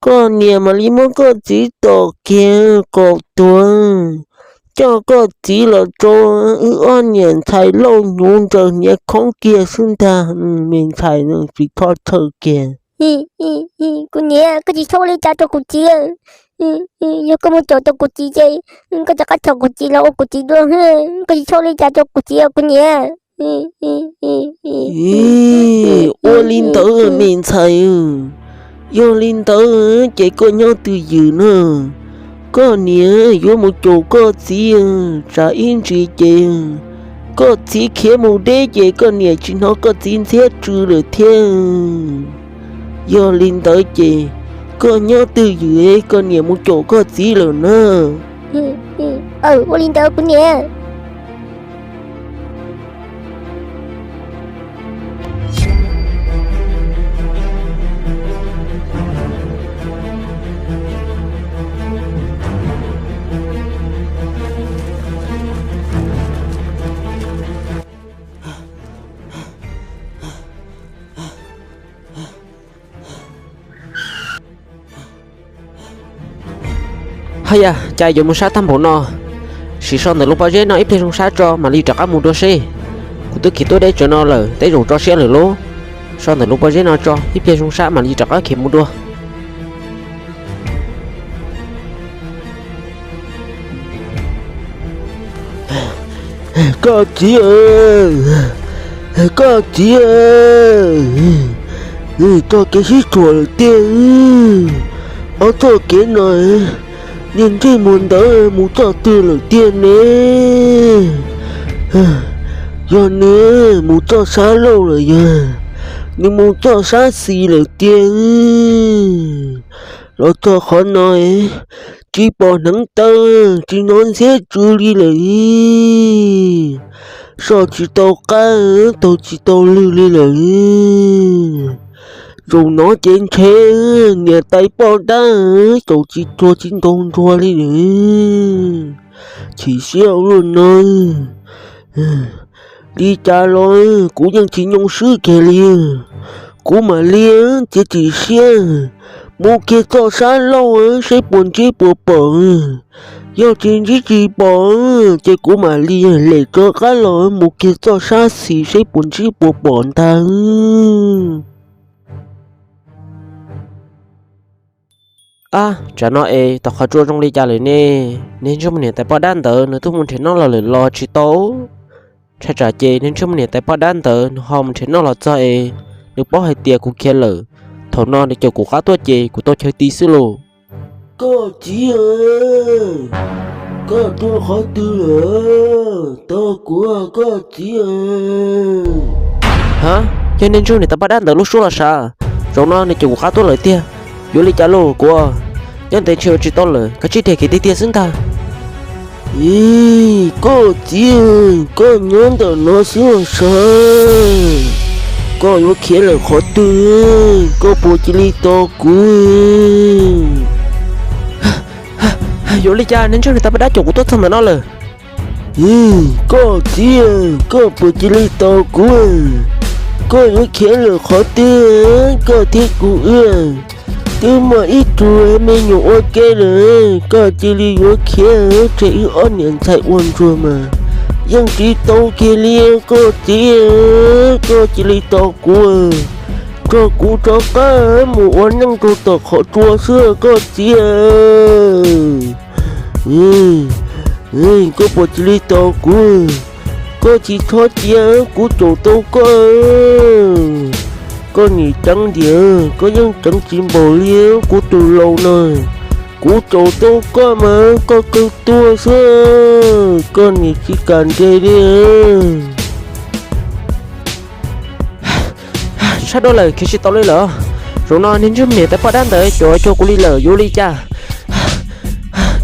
Koj niam mam li muab koj txiv tom kiag kaum tuag, coj koj txiv los rau wb ob niam ntxhais lauj hnyuv ntsaws hniav khoob kiag xwb ntag. Me ntxhais tsis txhob txhawj kiag. Kuv niam, koj tsis txhob ua li cas rau kuv txiv. Yog koj mus caum tau kuv txiv ces koj rov qab caum kuv txiv los ua kuv txiv dua. Koj tsis txhob ua li cas rau kuv txiv os kuv niam. Ua li ntawd me ntxhais, yog li ntawd ces koj nyob twj ywm na. Koj niam yuav mus caum koj txiv, tsam ib ntsis ces koj txiv khiav mus deb ces koj niam tsis hnov koj txiv ntxhiab tsw lawm thiab. Yog li ntawd ces koj nyob twj ywm, koj niam mus caum koj txiv lawm na. Ua li ntawd kuv niam. Haj yam, cas yuav mus sab tag npaum no. Sim so ntawm lub pob zeb no ib pliag zoo sab tso mam li rov qab mus dua seb. Kuv twb khiav tuaj deb tsawv no lawm, tej zaum tso siab lawm lauj. So ntawm lub pob zeb no tso ib pliag zoo sab mam li rov qab khiav mus dua. Koj txiv, koj txiv, txoj kev sib tshuam lawm tiag. Ob txoj kev no, niag ntsej muag ntawd mus txoj twg lawm tiag ne? Yog nws mus txoj sab laug lawm yog nws mus txoj sab xis lawm tiag. Los txog qhov no, tsis pom hneev taw, tsis hnov ntxhiab tsw li lawm. Soj tsis tau qab, taug tsis tau lwg li lawm. Zaum no ces ntshe niam tais poj dab caum tsis txuag tsis ntaus nruag li lawm. Chim siab ua luaj no. Li cas los kuv yeej tsis nyoo swb kiag li. Kuv mam li txiav txim siab mus kiag txoj sab laug seb puas ntsib puas pom. Yog tsis ntsib tsis pom, ces kuv mam li lem rov qab los mus kiag txoj sab xis seb puas ntsib puas pom ntag. Ab, tsam no es tom qhov tsua zoo li cas lawm ne? Niag ntsej muag niam tais poj dab ntawd nws twb mus nrhiav noj los lawm los tsis tau. Ntshai tsam ces niag ntsej muag niam tais poj dab ntawd nws ho mus nrhiav noj los txog es nws paub hais tias kuv khiav lawm, thaum no nws caum kuv qab tuaj ces kuv tau chaw ti xwb lauj. Koj txiv, koj tuaj qhov twg lawm? Tos kuv, koj txiv. Ha, yog niag ntsej muag niam tais poj dab ntawd lub suab los sav. Zaum no nws caum kuv qab tuaj lawm tiag. Yuav li cas lauj kuv? Nyob ntev ntshe ua tsis tau lawm, kav tsij dhia khiav tiag tiag xwb ntag. Ib, koj txiv, koj nyob ntawm no xwb los sav. Koj yuav khiav lawm qhov twg? Koj puas cia li tos kuv? Yuav li cas, niag ntsej muag niam tais poj dab caum kuv tuaj txog ntawm no lawm. Ib, koj txiv, koj puas cia li tos kuv? Koj yuav khiav lawm qhov twg? Koj thiab kuv wb twb muaj ib tug me nyuam ua ke lawm, koj cia li yuav khiav tseg wb ob niam ntxhais ua ntsuag mas yeej tsis tau kiag li. Koj txiv, koj cia li tos kuv, tso kuv rov qab mus ua neej rau tom qhov tsua xwb koj txiv. Koj puas cia li tos kuv? Koj tsis txhob cia, kuv caum tau koj. Koj nim ceev ntiag, koj yeej ceev tsis npaum li kuv tus laus no. Kuv caum tau koj mas koj kawg tuag xwb, koj nim tsis kam nres li. Sab dua lawm, khiav tsis tau li lawm. Zaum no niag ntsej muag niam tais poj dab ntawd caum cuag kuv li lawm, yuav li cas?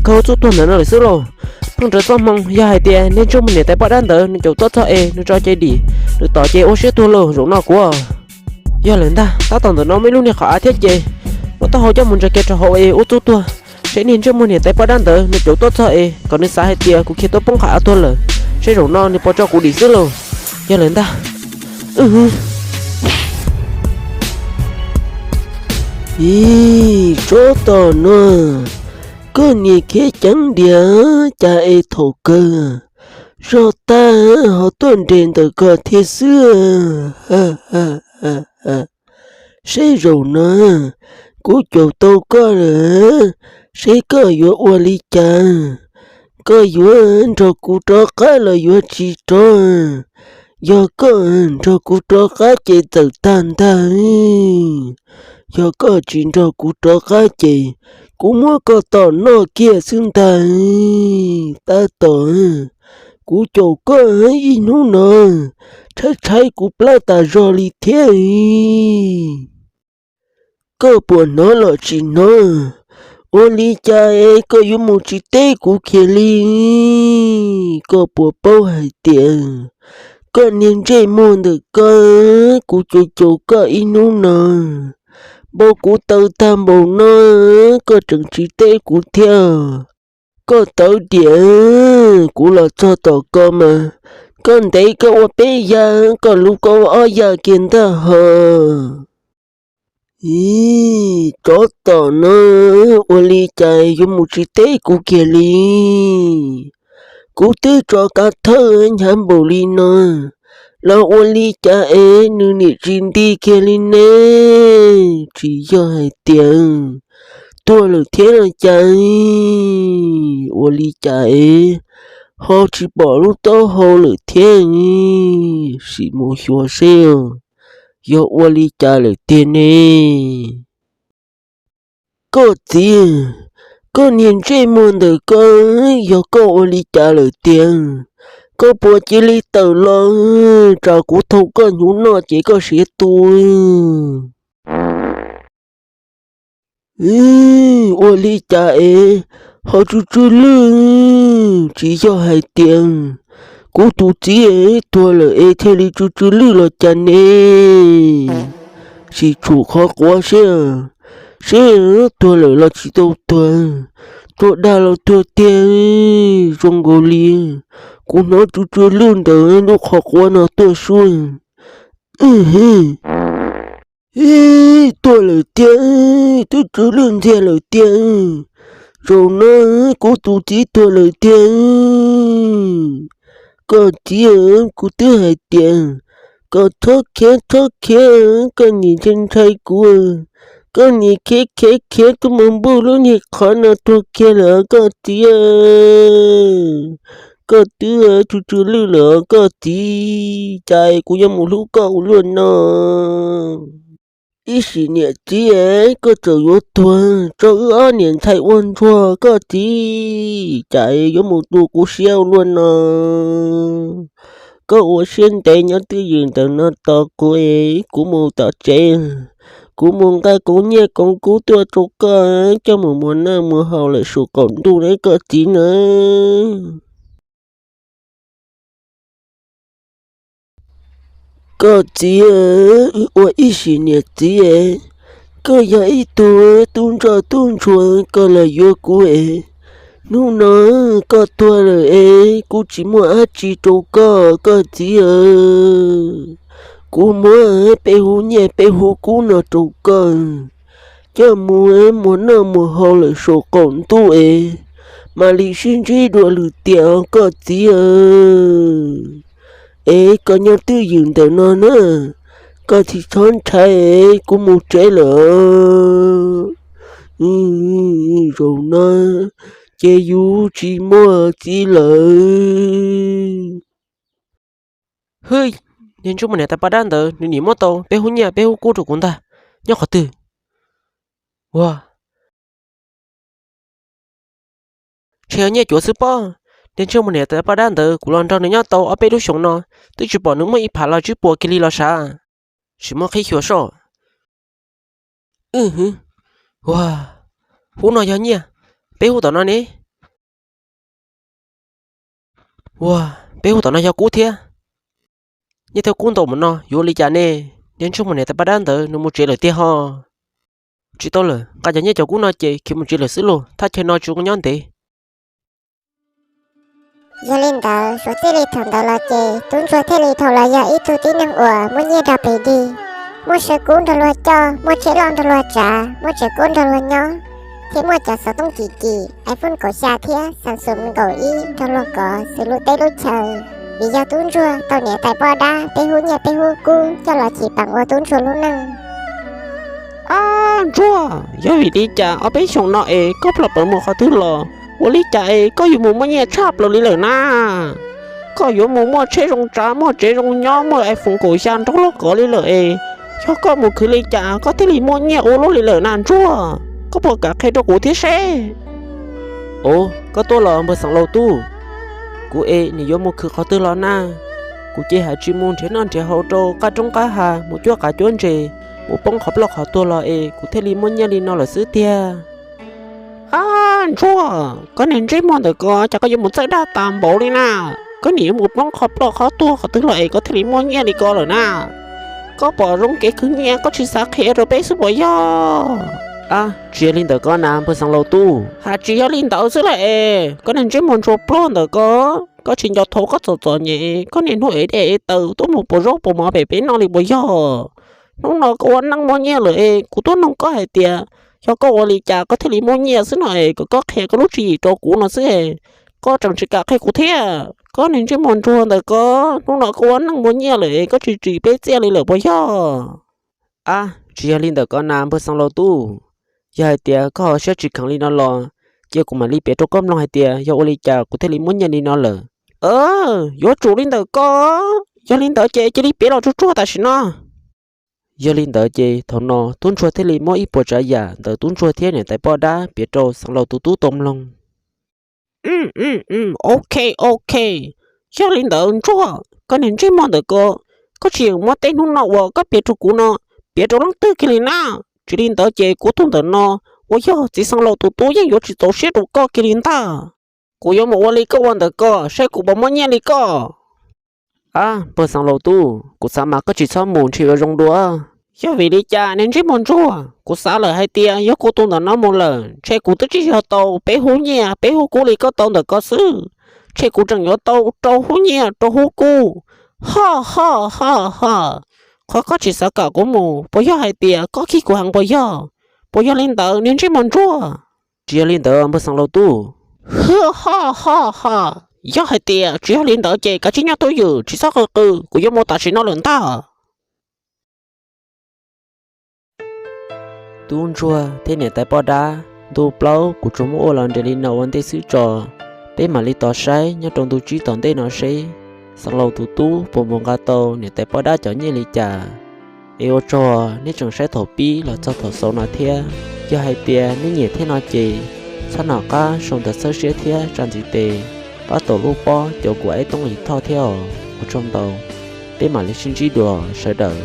Kawg txuj tuag ntawm no lawm xwb lauj. Pheej rawv txoj hmoo, yog hais tias niag ntsej muag niam tais poj dab ntawd nws caum tuaj txog es nws tso cai dim, nws tom ces ua siab tuag lauj zaum no kuv. Yog lawm ntag, tab tom ntawm no muaj ib lub niag qhov av thiab ces muab taub hau coj mus ntsaws kiag rau hauv es ua txuj tuag, seb niag ntsej muag niam tais poj dab ntawd nws caum tuaj txog es kom nws xav hais tias kuv khiav tuaj poob qhov av tuag lawm, seb zaum no nws puas tso kuv dim xwb lauj. Yog lawm ntag. Ib, tsov tom no, koj niag khiav ceev diam, cas es thaum kawg zog tag ho tuaj nres ntawm ko thiab xwb. Seb zaum no kuv caum tau koj lawm, seb koj yuav ua li cas? Koj yuav nrog kuv rov qab los yuav tsis rov? Yog koj nrog kuv rov qab ces txawm tag ntag. Yog koj tsis nrog kuv rov qab ces kuv muab koj tom noj kiag xwb ntag. Tab tom kuv caum koj ib hnub no, tshaib tshaib kuv plab tas zog li thiab. Koj puas hnov los tsis hnov? Ua li cas es koj yuav mus tsis teb kuv kiag li? Koj puas paub hais tias koj niag ntsej muag ntawm ko, kuv caum caum koj ib hnub no, npau kuv taw tag npaum no, koj tseem tsis teb kuv thiab? Koj tawv diam, kuv los txog tom ko mas koj ntev koj ua peb yas, koj luv koj ua ob yas kiag ntag hos. Ib, tsov tom no, ua li cas yuav mus tsis teb kuv kiag li? Kuv twb tso kav thawj hnyav npaum li no los ua li cas es nws niam tsis nti kiag li ne? Tsis yog hais tias tuag lawm thiab los cas? Ua li cas es ho tsis pom lub taub hau lawm thiab? Sim mus xyuas seb yog ua li cas lawm tiag ne. Koj txiv, koj niag ntsej muag ntawm ko, yog koj ua li cas lawm tiag? Koj puas cia li tawm los, tsam kuv thau koj hnyuv noj ces koj siav tu. Ua li cas es ho tsw tsw lwj? Tsis yog hais tias kuv tus txiv es tuag lawm es thiaj li tsw tsw lwj los cas ne? Sim tshum qhov quav seb, seb tuag lawm los tsis tau tuag, tuag dag los tuag tiag. Zoo nkaus li kuv hnov tsw tsw lwj ntawm lub qhov quav no tuaj sub. Ib, tuag lawm tiag, twb tsw lwj ntxiag lawm tiag. Zaum no kuv tus txiv tuag lawm tiag. Koj txiv, kuv twb hais tias kom txhob khiav txhob khiav, koj niam ntshai ntshai kuv, koj niam khiav khiav khiav tuaj mus npuj lub niag qhov no tuag kiag lawm koj txiv. Koj twb tsw tsw lwj lawm koj txiv, cas kuv yuav mus hlub koj ua luaj no. Ib sim niam txiv, koj txawm yuav tuag tso wb ob niam ntxhais ua ntsuag koj txiv, cas yuav mus tu kuv siab ua luaj no. Koj ua siab ntev nyob twj ywm ntawm no tos kuv es kuv mus tom tsev, kuv mus nqa koov nyiaj koov kub tuaj rau koj coj mus muas noj muas haus lawm saum qaum ntuj na koj txiv na. Koj txiv, wb ua ib sim niam txiv, koj yog ib tug tub ntsoj tub ntsuag koj los yuav kuv es, hnub no koj tuag lawm es kuv tsis muaj dab tsi rau koj koj txiv. Kuv muab peb hub nyiaj peb hub kub no rau koj, coj mus muas noj muas haus lawm saum qaum ntuj es mam li sib ntsib dua lwm tiam os koj txiv. Es koj nyob twj ywm ntawm no na, koj tsis txhob ntshai, kuv mus tsev lawm. Zaum no ces yus tsis muaj txiv lawm. Hwb, niag ntsej muag niam tais paj dab ntawd nws nim muab tau peb hub nyiaj peb hub kub rau kuv ntag. Nyob qhov twg? Ua, ntshe yog nyiaj cuav xwb pob. Niag ntsej muag niam tais paj dab ntawd kuv los nrog nws nyob tau ob peb lub xyoos no, twb tsis pom nws muaj ib phav los tsib puas kiag li los sav. Tsis muaj qhib xyuas soj. Wb hwb, ua, hub no yog nyiaj, peb hub tom no ne. Ua, peb hub tom no yog kub thiab. Nyiaj thiab kub ntau mus no yuav ua li cas ne? Niag ntsej muag niam tais paj dab ntawd nws mus tsev lawm tiag ho. Tsis tau lawm, nqa cov nyiaj cov kub no ces khiav mus tsev lawm xwb lauj, thaj chaw no tsis zoo nyob ntev. Yog li ntawd suav txij li thaum ntawd los ces tub ntsuag thiaj li tau los yog ib tug tib neeg uas muaj nyiaj rau pes dig. Muaj saw kub nrog luag coj, muaj tsheb loj nrog luag tsav, muaj tsev kub nrog luag nyob, thiab muaj cov xov tooj kim kim, iPhone kaum xya thiab Samsung nees nkaum ib nrog luag kov xws lub teb lub chaw. Vim yog tub ntsuag tau niam tais poj dab peb hub nyiaj peb hub kub coj los chim peem ua tub ntsuag lub neej. Ab ntsuag, yog vim li cas ob peb xyoos no es koj ploj pawv mus qhov twg los? Ua li cas es koj yuav mus muaj nyiaj tshaj plaws li lawm na? Koj yuav mus muaj tsheb zoo tsav, muaj tsev zoo nyob, muaj iPhone kaum xya nrog luag kov li lawm es, yog koj mus khwv li cas koj thiaj li muaj nyiaj ua luaj li lawm na ntsuag? Koj puas kam qhia rau kuv thiab seb? Ov, koj tuaj los npawg Xeev Laus Tub? Kuv es nim yuav mus khwv qhov twg los na? Kuv ces hais tsis mus nrhiav noj nrhiav haus rau qab roob qab hav, mus cuab qav cuab ntses, mus poob qhov ploj qhov tuag los es kuv thiaj li muaj nyiaj li no lawm xwb tiag. Ab ntsuag, koj niag ntsej muag ntawm ko, cas koj yuav mus txawj dag tas npaum li na? Koj nim yuav mus poob qhov ploj qhov tuag qhov twg los es koj thiaj li muaj nyiaj li ko lawm na? Koj pom zoo kev khwv nyiaj koj tsis xav qhia rau peb xwb puas yog? Ab, tsis yog li ntawd ko na npawg Xeev Laus Tub, hais tsis yog li ntawd xwb lawm es, koj niag ntsej muag ntsuag pluag ntawm ko, koj tsis nco thaum koj txom txom nyem, koj niaj hnub ev dej ev taws tuaj mus pom zaub pom mov pem peb noj li puas yog? Hnub no koj ua neej muaj nyiaj lawm es kuv tuaj noog koj hais tias, yog koj ua li cas koj thiaj li muaj nyiaj xwb no es, kom koj qhia koj lub tswv yim rau kuv no xwb es, koj tseem tsis kam qhia kuv thiab. Koj niag ntsej muag ntsuag ntawm ko, hnub no koj ua neej muaj nyiaj lawm es koj tsis tsim peb txiaj li lawm puas yog? Ab, tsis yog li ntawd ko na npawg Xeev Laus Tub, yog hais tias koj ho siab tsis kheev li no los, cia kuv mam li piav rau koj mloog hais tias yog ua li cas kuv thiaj li muaj nyiaj li no lawm. Yuav tsum li ntawm ko, yog li ntawd ces cia li piav los tsuag tsuag tam sim no. Yog li ntawd ces thaum no tub ntsuag thiaj li muab ib puas tsav yam ntawm tub ntsuag thiab niam tais poj dab piav rau Xeev Laus tus tub tau mloog. Ok, ok, yog li ntawd ntsuag, koj niag ntsej muag ntawm ko, koj tsis yeem muab tej hnub no uas koj piav rau kuv no piav rau leej twg kiag li na. Tsis li ntawd ces kuv tus ntawm no uas yog txiv Xeev Laus tus tub yeej yuav tsis txaus siab rau koj kiag li ntag. Kuv yuav mus ua li koj ua ntawm ko saib kuv puas muaj nyiaj li koj. Ab, npawg Xeev Laus Tub, kuv xav mas koj tsis txhob mus ntshe yuav zoo dua. Yog vim li cas niag ntsej muag ntsuag? Kuv xav lawm hais tias yog kuv tus ntawm no mus lawm ntshe kuv twb tsis yog tau peb hub nyiaj peb hub kub li koj tau ntawm ko xwb, ntshe kuv tseem yuav tau rau hub nyiaj rau hub kub. Ho ho ho ho, qhov koj tsis xav kom kuv mus puas yog hais tias koj khib kuv heev puas yog? Puas yog li ntawd niag ntsej muag ntsuag? Tsis yog li ntawd npawg Xeev Laus Tub. Ho ho ho, yog hais tias tsis yog li ntawd ces kav tsij nyob twj ywm tsis txhob qw qw, kuv yuav mus tam sim no lawm ntag. Tub ntsuag thiab niam tais poj dab, ntu plaub kuv tsuas muab ua los nres li no ua ntej xwb tso. Peb mam li tos saib nyob rau ntu tsib tom ntej no seb Xeev Laus tus tub puas mus nqa tau niam tais poj dab cov nyiaj li cas. Es ua tsaug nej tseem saib thaum pib los txog thaum xaus no thiab. Yog hais tias nej nyiam thiab no ces txhob nco qab sau ntawv txhawb siab thiab tsa ntiv tes, pab taus lub pob cov nkuas ib toob lis thoj thiab os. Ua tsaug ntau, peb mam li sib ntsib dua sawv daws.